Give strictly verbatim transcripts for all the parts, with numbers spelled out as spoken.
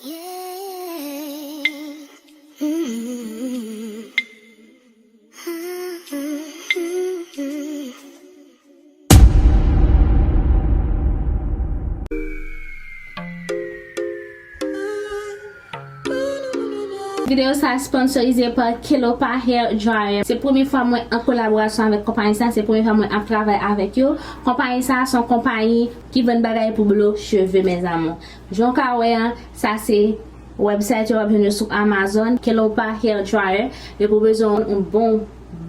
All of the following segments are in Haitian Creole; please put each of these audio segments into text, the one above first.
Yeah. Videyo sa sponsorize pa Kelopa Hair Dryer. Se premye fwa mwen an kolaborasyon avèk konpayi sa, se premye fwa mwen ap travay avèk yo. Konpayi sa se yon konpayi ki vann bagay pou blo cheve, mes amours. Jan w ka wè an, sa se website yo, w ap jwenn yo sou Amazon, Kelopa Hair Dryer. Depi w bezwen yon bon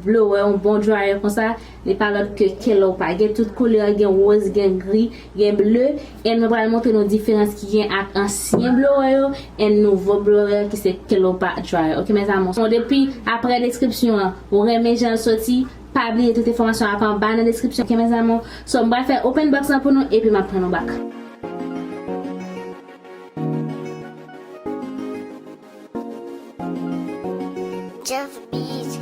blower, yon bon dryer konsa, li pa lòt ke Kelopa. Gen tout koulè, gen woz, gen gri, gen ble. And mwen pral montre nou diferans ki gen ak ansyen blower yo and nouvo blower ki se Kelopa Dryer. Ok, mes amours. So, depi apre deskripsyon an, ou renmen jan l soti, pa bliye tout enfòmasyon ap anba nan deskripsyon. Ok, mes amours. So, m pral fè open box lan pou nou epi m ap pran nou back. Jeff Beats.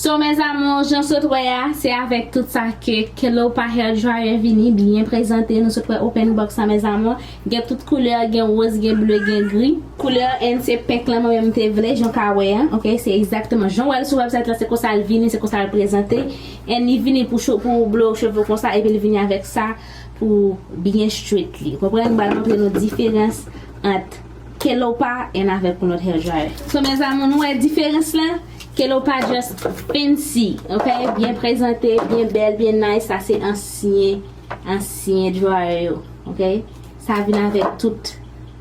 So, mes amours, jan sot wè a, se avèk tout sa ke Kelopa Hair Dryer vini, byen prezante. Nou sot wè open box la, mes amours. Gen tout koulè, gen woz, gen ble, gen gri. Koulè and se pink lan mwen menm te vle, jan w ka wè an, ok? Se egzakteman jan w wè l sou website la, se konsa l vini, se konsa l prezante. And li vini pou cho-, pou blow cheve w konsa, epi l vini avèk sa pou byen straight li. Konprann? M pral montre nou diferans ant Kelopa and avèk yon lòt hair dryer. So, mes amours, nou wè diferans lan? Kelopa just fancy, ok? Byen prezante, byen bèl, byen nice. Sa se ansyen, ansyen dryer yo, ok? Sa vin avèk tout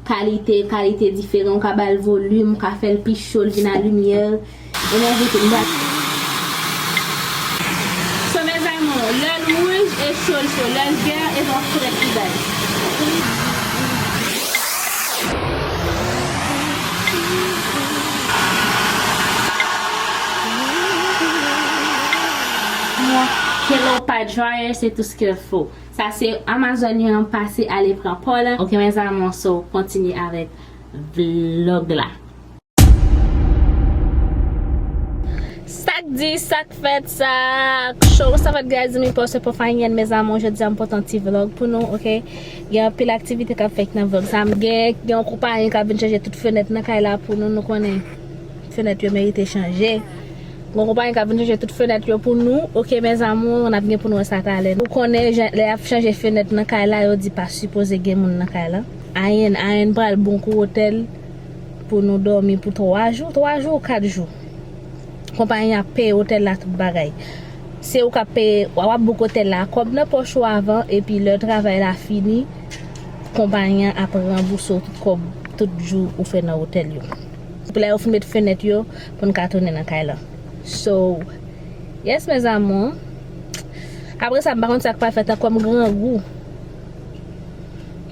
kalite, kalite diferan. Ou ka ba l volim, ou ka fè l pi cho, l vin a limyè. And everything, but... So, mes amours, lè l wouj e cho l cho, lè l vè e yon frèt li bay. Kelopa Dryer, c'est tout ce qu'il faut. Sa se Amazon yo an, pase ale pran pa w lan. Ok, mes amours, so, kontinye avèk vlog la. Sa k di, sa k fèt, sa k cho, sa fèt, guys, mi poste pa fanyen, mes amours, jodi a m pote yon ti vlog pou nou, ok? Gen anpil aktivite k ap fèt nan vlog sa. M gen, gen yon konpayi k ap vin chanje tout fenèt nan kay la pou nou, nou konnen fenèt yo merite chanje. Gen yon konpayi k ap vin chanje tout fenèt yo pou nou, ok, mes amours, n ap gen pou nou wè sa talè. Ou konnen, jan, lè y ap chanje fenèt nan kay la, yo di pa sipoze gen moun nan kay la. Ayen, ayen pral bon kou otèl pou nou dòmi pou twa jou, twa jou ou kat jou. Konpayi a peye otèl la tout bagay. Se ou k ap peye, w ap book otèl la kòb nan pòch ou avan, epi lè travay la fini, konpayi a ap ranbouse w tout kòb, tout jou ou fè nan otèl yo. Pou lè yo fin met fenèt yo, pou n ka tounen nan kay la. So, yes, mes amours. Apre sa, m pa konn sa k pral fèt ankò, m grangou.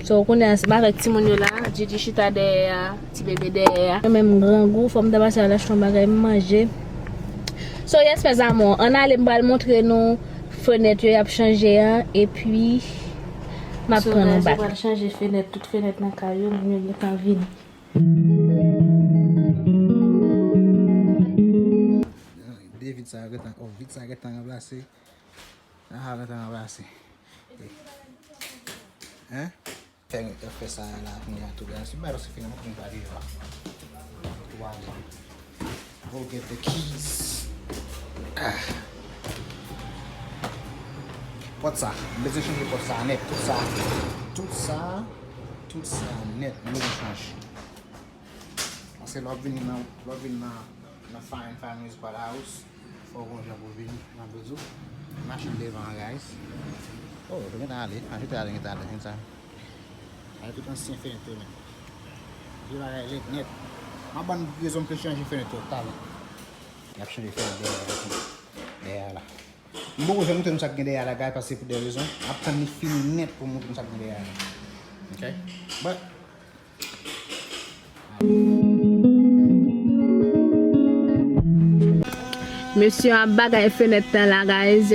So, kounye a, m avèk timoun yo la, Djidji chita dèyè a, ti bebe dèyè a. Mwen menm, m grangou, fò m ta pase al achte yon bagay m manje. So, yes, mes amours, ann ale, m pral montre nou fenèt yo y ap chanje an, epi m ap pran nou bak. So, guys, yo pral chanje fenèt, tout fenèt nan kay yo, moun yo gentan vini. De vit sa yo gentan, oh, vit sa yo gentan ranplase. Aha, gentan ranplase. Hein? Fè, fè sa la, kounye a tou, guys. Bagay la se fini, mwen konn pa viv la. Twa zan. Go get the keys. Ah. Pòt sa. M bezwen chanje pòt sa nèt. Tout sa. Tout sa. Tout sa nèt. M bezwen chanje. Paske lè w ap vini nan, lè w ap vini nan, nan fine, fine musical house, fò w gon jan pou w vini, m ap di w. Machin devan an, guys. Oh, yo gentan ale. Machin te ale, gentan ale, konsa. Ay, tout ansyen fenèt yo, men. Vye bagay lèd nèt. M ap ban n rezon pou chanje fenèt yo talè. Y ap chanje fenèt dèyè a, dèyè a la. M poko janm montre nou sa k gen dèyè a la, guys, paske pou de rezon. M ap tann li fini nèt pou m montre nou sa k gen dèyè a la. Ok? But, Mesye ap bagay fenèt lan la, guys.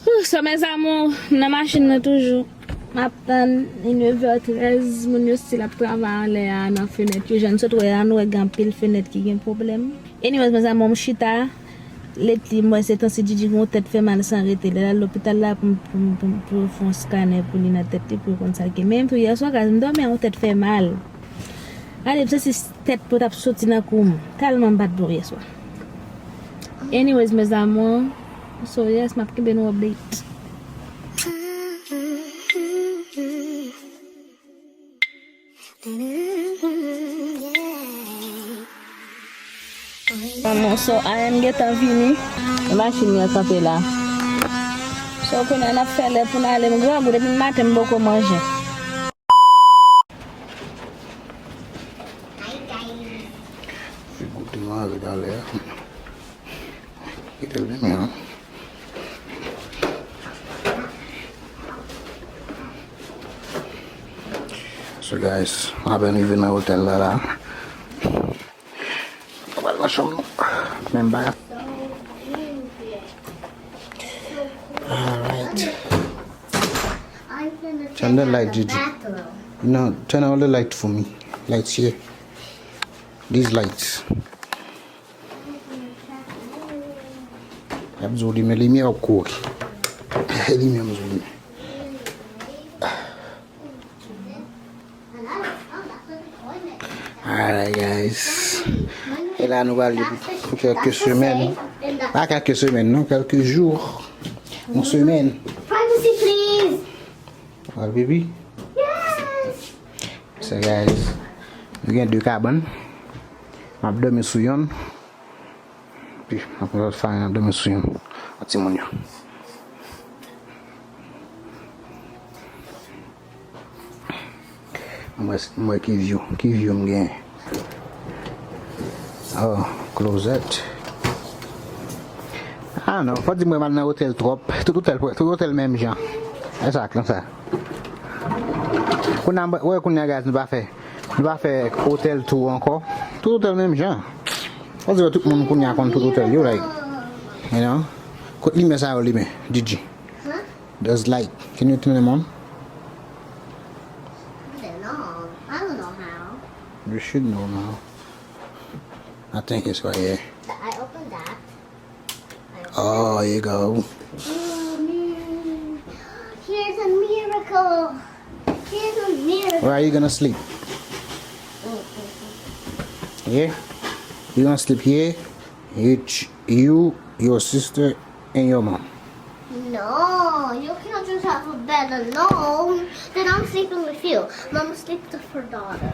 Hmm, So, mes amours, nan machin nan toujou. M ap tann, li nèv è trèz, moun yo still ap travay anlè a nan fenèt yo. Jan n sot wè a, nou wè gen anpil fenèt ki gen pwoblèm. Anyways, mes amours, m chita. Lately, m wè se tansi Djidji gen yon tèt fè mal san rete. Lè l al lopital la pou, pou, pou, pou yo fè yon scanner pou li nan tèt li pou yo konn sa l gen. Men tou yè swa, guys, m dòmi a yon tèt fè mal. Gade, m santi tèt pou t ap soti nan kou m. Tèlman m pa t bon yè swa. Anyways, mes amours, so yes, m ap kenbe nou update. Manman, so, Ayan gentan vini. Machin li an kanpe la. So, kounye a n ap fè lè pou n ale. M grangou, depi maten m poko manje. Figou te mare talè a. Kite l vini an. So guys, m apèn rive nan otèl la la. Nou pral nan chanm nou. Menm bagay. Alright. Turn the light, Djidji. No, turn all the light for me. Lights here. These lights. Y ap di w limen limyè, w ap kouri. Limyè, m di w limen. Alright, guys. E la, nou pral li pou kèlke semèn. Pa kèlke semèn, non, kèlke jou. Yon semèn. Privacy, please. Pral pipi. Yes. So, guys, nou gen de kabann. M ap dòmi sou yonn. Epi, m ap fè yon dòmi sou yon, yon timoun yo. Mwen, mwen ki view, ki view m gen. Oh, closet. Ah non, fò di mwen m al nan otèl twòp. Tout otèl, tout otèl menm jan. E sa, konsa. Kounye a, wè kounye a, guys, nou pa fè, nou pa fè otèl tour ankò. Tout otèl menm jan. On dirait tout moun kounye a konn tout otèl yo, like, you know. Kot limyè sa yo limen, Djidji? Huh? There's light. Can you turn them on? I don't know. I don't know how. You should know now. I think it's right here. I opened that. Oh, here you go. Oh, man. Here's a miracle. Here's a miracle. Where are you gonna sleep? Here? You gonna sleep here? You, ch- you, your sister, and your mom. No, you can't just have a bed alone. Then I'm sleeping with you. Mama sleeps with her daughter.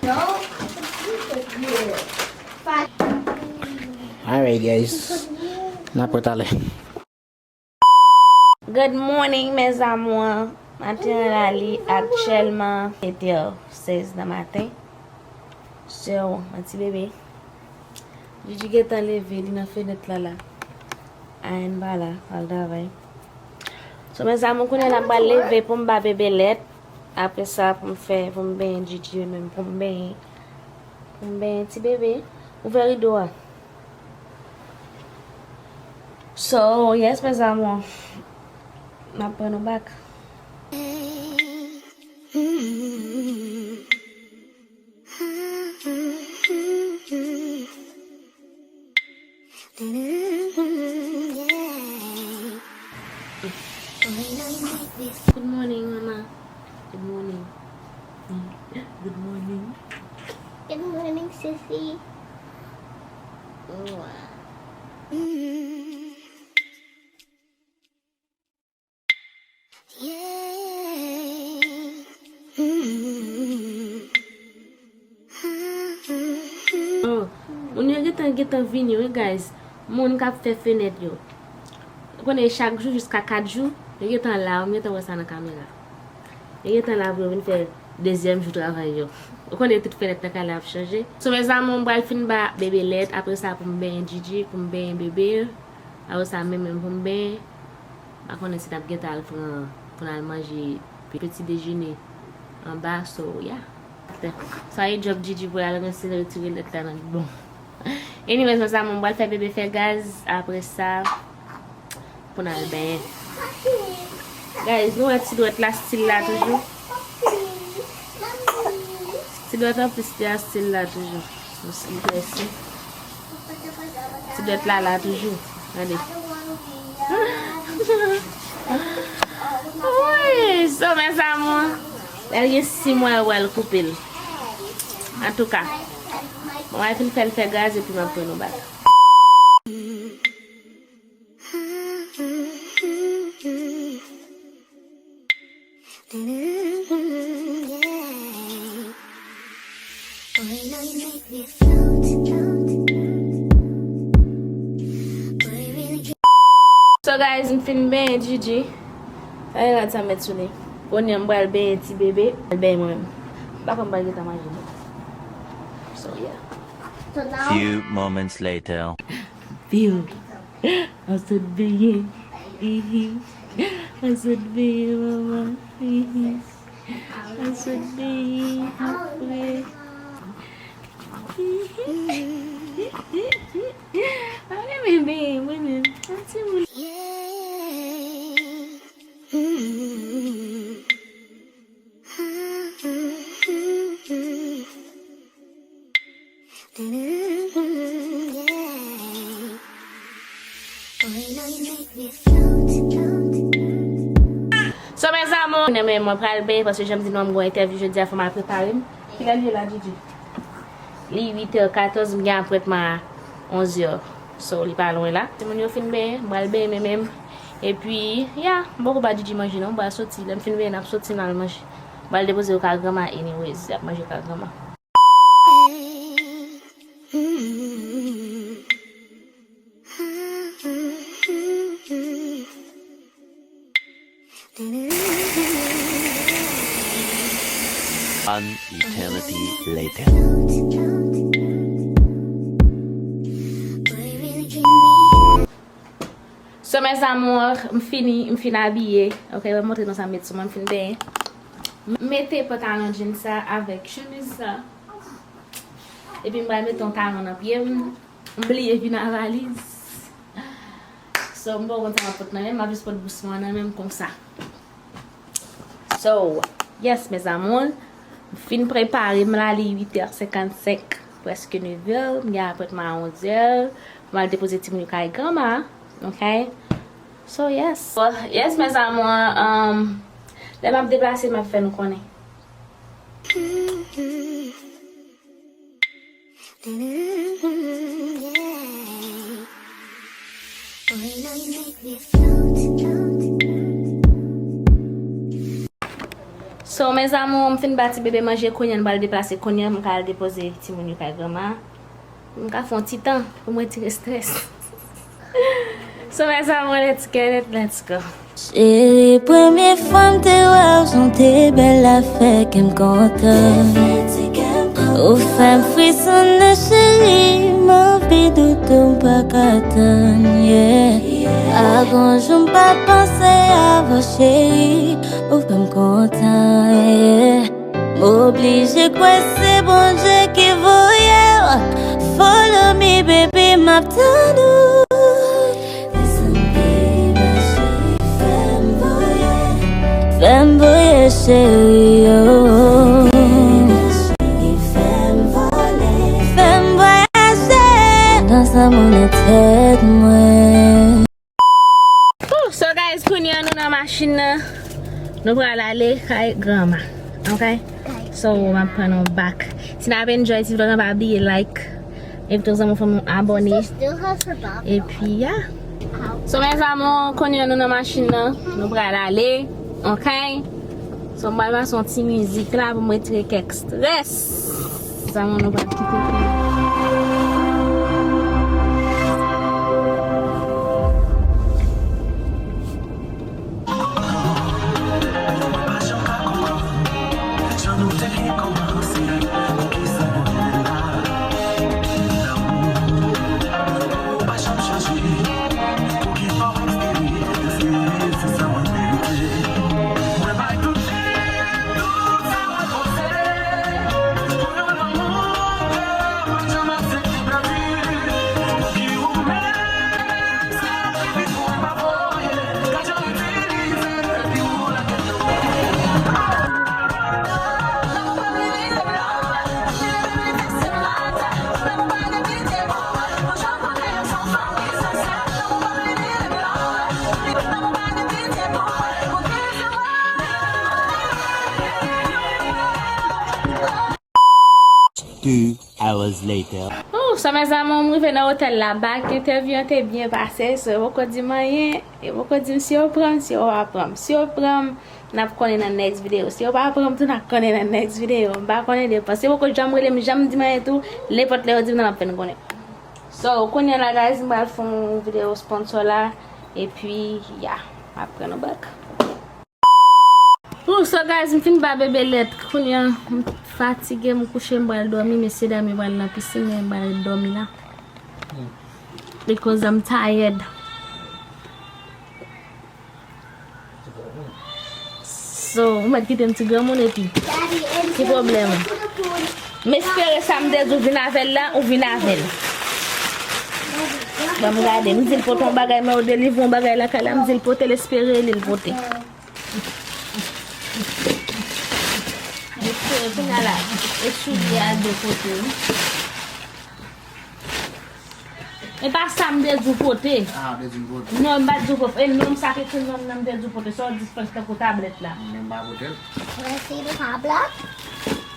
No, I can sleep with you. Fine. Alright, guys. N ap retalè. Good morning, mes amours. Maten an la, li aktyèlman sèt è sèz nan maten. So, yon ti bebe. Djidji gentan leve, li nan fenèt la la. Ayan pa la, al travay. So, mes amours, kounye a la m pral leve pou m ba bebe lèt. Apre sa, pou m fè, pou m benyen Djidji, menm pou m benyen, pou m benyen ti bebe. Ouvè rido a. So, yes, mes amours. M ap pran nou back. Good morning, mama. Good morning. Good morning. Good morning, sissy. Mwah. Oh, moun yo gentan, gentan vini, wi, guys. Moun k ap fè fenèt yo. Ou konnen chak jou jiska kat jou, yo gentan la, ou gentan wè sa nan kamera. Yo gentan la pou yo vin fè dezyèm jou travay yo. Ou konnen tout fenèt nan kay la ap chanje. So, mes amours, m pral fin ba bebe lèt, apre sa pou m benyen Djidji, pou m benyen bebe. Apre sa, menm, menm pou m benyen. Pa konnen si n ap gentan al pran pou n al manje pe-, peti dejene anba, so, yeah. Sa e djòb Djidji pou l al rense retire lèt la nan bidon. Anyways, mes amours, m pral fè bebe fè gaz. Apre sa, Pou n al benyen. Guys, nou wè ti dwèt la still la toujou. Ti dwèt an plis li a still la toujou. Yon still trese. Ti dwèt la la toujou. Gade. Wi, so mes amours. Lè l gen sis mwa, yo pral koupe l. Antouka, mwen fin fè l fè gaz epi m ap pran nou back. So guys, m fin benyen Gigi. Sa e rad sa m met sou li. Kounye a m pral benyen ti bebe. M pral benyen mwen menm. M pa konn m pral gentan manje non. So yeah. Few moments later. Piu. An sot benyen. Hihi. An sot benyen, manman. Hihi. An sot benyen. Apre. Hihi. Mwen renmen benyen, mwen menm. An timoun. So mes amours, mwen pral benyen paske jan m di nou an m gon entèvyou jodi a, fò m al prepare m. Kilè l ye la, Gigi? Li uit è katòz, m gen apwentman a onz è. So, li pa lwen la. Timoun yo fin benyen, m pral benyen mwen menm. Epi, ya, m poko ba Gigi manje non, m pral soti. Lè m fin benyen, n ap soti, n al manje. M pral depoze yo kay granma anyways, y ap manje kay granma. An eternity later. So mes amours, m fini, m fin abiye. Ok, mwen montre nou sa m met sou mwen, m fin benyen. M mete pantalon jeans sa avèk chemiz sa. Epi m pral mete yon talon nan pye m. M bliye vin ak valiz. So, m poko konn sa m ap pot nan men m, m ap jis pot bous mwen nan men m konsa. So, yes, mes amours, m fin prepare m la, li uit è senkannsenk, prèske nèv è, m gen apwentman a onz è, m al depoze timoun yo kay granma, ok? So, yes. Yes, mes amours, um, lè m ap deplase, m ap fè nou konnen. So, mes amours, m fin ba ti bebe manje, kounye a m pral deplase, kounye a m ka al depoze timoun yo kay granma. M ka fè yon ti tan pou m retire strès. So, mes amours, let's get it, let's go. Cheri, premye fwa m te wè w, se yon te bèl afè, kè m kontan. Ou fè m frisonnen, cheri, m anvi doudou, m pa ka tann, yeah. Ak yon jou m pa panse avan, cheri, ou fè m kontan, yeah. M oblije kwè se Bondye ki voye w. Follow me, baby, m ap tann ou. Desann pi ba, cheri, fè m voye. Fè m voye, cheri, oh. Fè m vole. Fè m vwayaje. Dans sa moun nan tèt mwen. Oh, so guys, kounye a nou nan machin nan. Nou pral ale kay granma. Ok? So, m ap pran nou back. Si n ap enjoy ti vlog lan, pa bliye like. Envite zanmi fanmi w abòne. Epi, ya. So, mes amours, kounye a nou nan machin nan. Nou pral ale. Ok? So, m pral pase yon ti mizik la pou m retire kèk strès. Sa moun nou pral kite. Hours later. Oh, so mes amours, m rive nan otèl la bak. Entèvyou an te byen pase, so yo poko di m anyen. Yo poko di m si yo pran m, si yo pa pran m. Si yo pran m, n ap konnen nan next video. Si yo pa pran m tou, n ap konnen nan next video. M pa konnen depan. Si yo poko janm rele m, janm di m anyen tou, nenpòt lè yo di m nan, m ap fè n konnen. So, kounye a la, guys, m pral fè yon videyo sponsor la. Epi, ya, m ap pran nou back. Ooh, so guys, m fin ba bebe lèt. Kounye a, m fatige, m kouche, m pral dòmi. Mesye dam yo pral nan pisin, men m pral dòmi la. Because I'm tired. So, ou mèt kite m ti granmoun epi. Ki pwoblèm? M espere sa m te di w vin avè l la, ou vin avè l. Ban m gade, m di l pote yon bagay, men ou delivre yon bagay lakay la, m di l pote l, espere li l pote. Mesye, kounye a la, e soulye a de kote, wi. E pa sa m te di w pote. Ah, ou te di m pote. Non, m pa t di w pote. E non, sa ke se non nan m te di w pote. Sa w di french tankou tablèt la. Men m pa pote l. Can I see the tablet?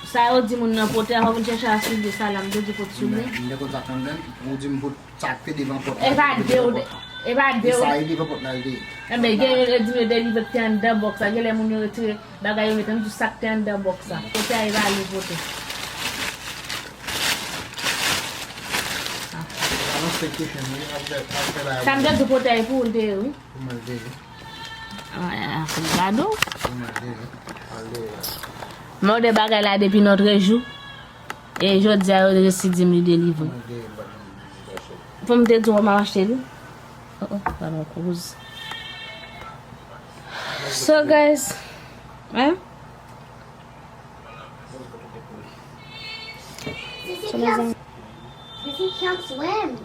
Sa yo di moun nan pote, a, fò vin chèche a soulye sa la, m te di w pote soulye. Men m te konn sa konn menm, ou di m pote. Sa k te devan pòt la, e pa de ou, e pa de ou. Sa e devan pòt la, l te ye. Enben, gen yo di m yo delivre k te anndan bòks la. Gen lè moun yo retire bagay yo mete m di sa k te anndan bòks la. Kote a e pa li pote. Sa m te di pote a e pou ou l te ye, wi. Pou mwen l te ye. Ah, pou gade w. Pou mwen l te ye. Al te ye. Men w de bagay la depi notre jour. E jodi a, yo resi di m li delivre. Pou m te di w, m ap achte li. Oh, oh, pa nan koz. So, guys, hein? Sisi can't, Sisi can't swim.